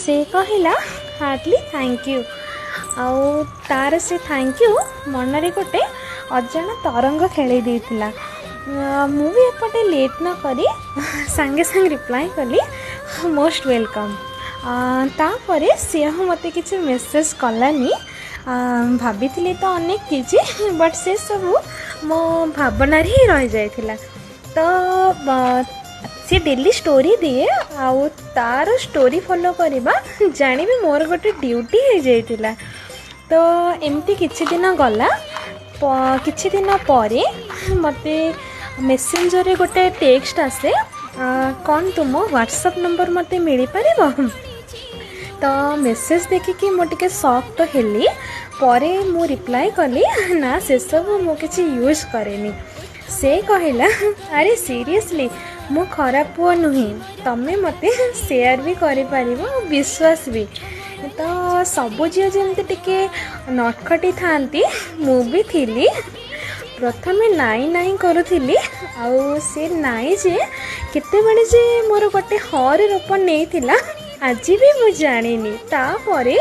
ସେ କହିଲା, "Hartley thank you." ଆଉ ତାର ସେ thank you ମନରେ ଗୋଟେ ଅଜଣା ତରଙ୍ଗ ଖେଳେଇ ଦେଇଥିଲା। ମୁଁ ବି ଏପଟେ ଲେଟ୍ ନ କରି ସାଙ୍ଗେ ସାଙ୍ଗେ ରିପ୍ଲାଏ କଲି, "ମୋଷ୍ଟ welcome." ତାପରେ ସିଏ ଆଉ ମୋତେ କିଛି ମେସେଜ୍ କଲାନି। ଭାବିଥିଲି ତ ଅନେକ କିଛି, ବଟ୍ ସେସବୁ ମୋ ଭାବନାରେ ହିଁ ରହିଯାଇଥିଲା। ତ ସେ ଡେଲି ଷ୍ଟୋରି ଦିଏ ଆଉ ତାର ଷ୍ଟୋରି ଫଲୋ କରିବା ଜାଣିବି ମୋର ଗୋଟେ ଡ୍ୟୁଟି ହେଇଯାଇଥିଲା। ତ ଏମିତି କିଛି ଦିନ ଗଲା। କିଛି ଦିନ ପରେ ମୋତେ ମେସେଞ୍ଜରରେ ଗୋଟେ ଟେକ୍ସଟ ଆସେ, "କ'ଣ ତୁମ ହ୍ୱାଟ୍ସଆପ୍ ନମ୍ବର ମୋତେ ମିଳିପାରିବ?" ତ ମେସେଜ୍ ଦେଖିକି ମୁଁ ଟିକେ ସକ୍ ତ ହେଲି। ପରେ ମୁଁ ରିପ୍ଲାଏ କଲି, "ନା, ସେସବୁ ମୁଁ କିଛି ୟୁଜ୍ କରେନି।" ସେ କହିଲା, "ଆରେ ସିରିୟସଲି, ମୁଁ ଖରାପ ପୁଅ ନୁହେଁ, ତମେ ମୋତେ ସେୟାର ବି କରିପାରିବ ଆଉ ବିଶ୍ୱାସ ବି।" ତ ସବୁ ଝିଅ ଯେମିତି ଟିକେ ନଟଖଟି ଥାଆନ୍ତି, ମୁଁ ବି ଥିଲି। ପ୍ରଥମେ ନାଇଁ ନାଇଁ କରୁଥିଲି ଆଉ ସେ ନାଇଁ ଯେ କେତେବେଳେ ଯେ ମୋର ଗୋଟେ ହଁର ରୂପ ନେଇଥିଲା, ଆଜି ବି ମୁଁ ଜାଣିନି। ତାପରେ